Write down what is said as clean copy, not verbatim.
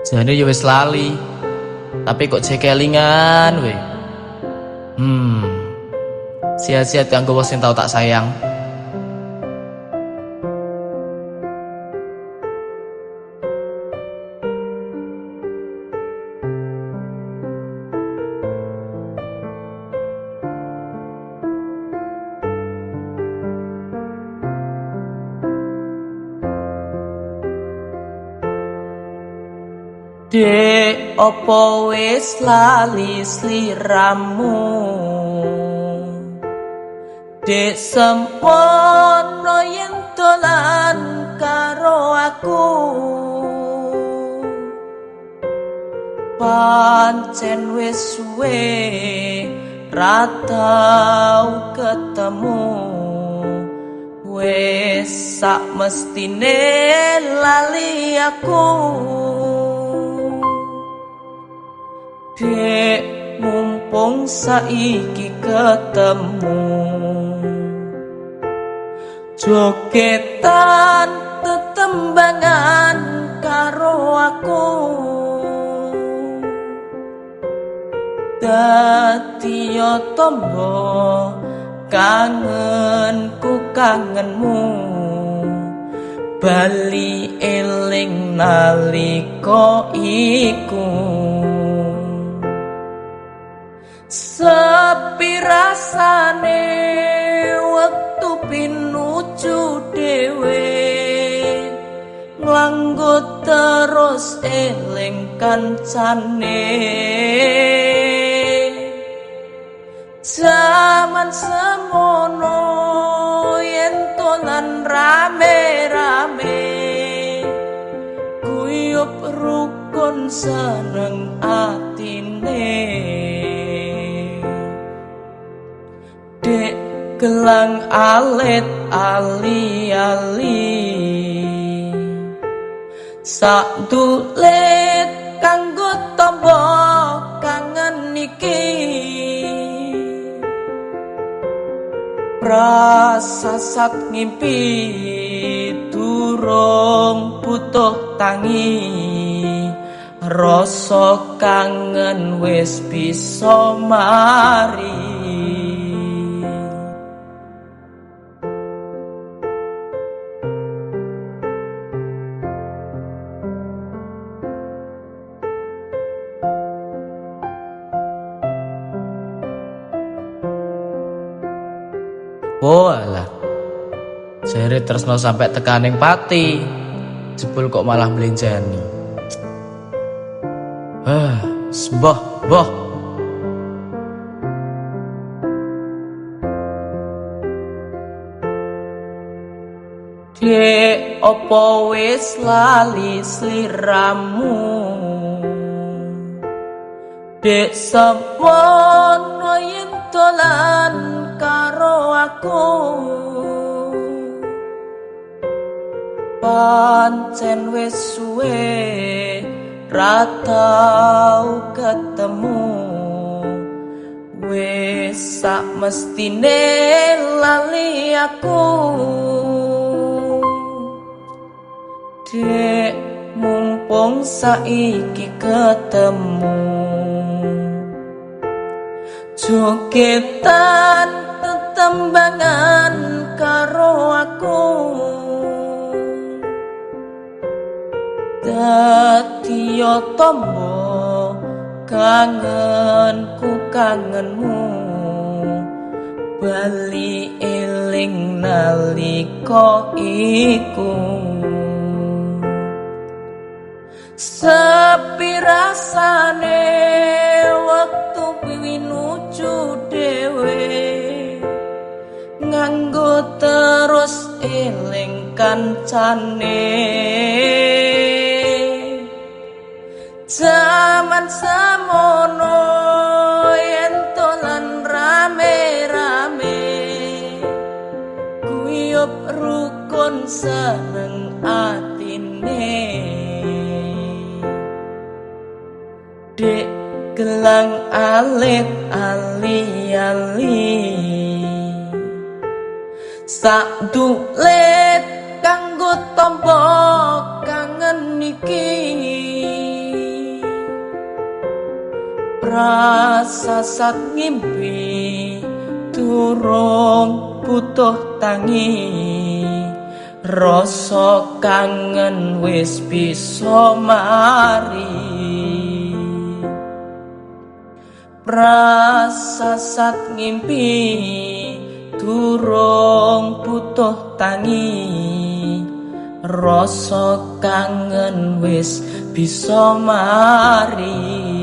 Jane ya wis lali. Tapi kok jek kelingan we. Sia-sia kanggo wong sing tau tak sayang. Dek, opo wis lali sliramu? Dek, sempono yen dolan karo aku. Pancen wis suwe ra tau ketemu. Wis sak mestine lali aku. Dek, mumpung saiki ketemu. Jogetan tetembangan karo aku. Dadi yo tombo kangenku kangenmu. Bali eling nalika iku. Sepi rasane wektu pinuju dhewe. Nglanggut terus eling kancane. Zaman semono yen dolan rame-rame. Guyub rukun seneng atine. Dek, gelang alit ali-ali. Sak dulit kanggo tombo kangen iki. Prasasat ngimpi durung butuh tangi. Rasa kangen wis bisa mari. Oh alah. Jere tresno sampe tekaning pati. Jebul kok malah mlenjani. Ah, sembah, mbah. Dek, opo wis lali sliramu? Dek, semono yen dolan karo aku. Pancen wis suwe ra tau ketemu. Wis sak mestine lali aku. Dek, mumpung saiki ketemu. Jogetan tetembangan karo aku. Dadi yo tombo kangenku kangenmu. Bali eling nalika iku. Sepi rasane wektu pinuju dhewe. Nganggo terus eling kancane. Zaman semono yen dolan rame-rame. Guyub rukun seneng atine. Dek, gelang alit ali-ali. Sak dulit kanggo tombo kangen iki. Prasasat ngimpi durung butuh tangi, rasa kangen wis bisa mari. Prasasat ngimpi durung butuh tangi, rasa kangen wis bisa mari.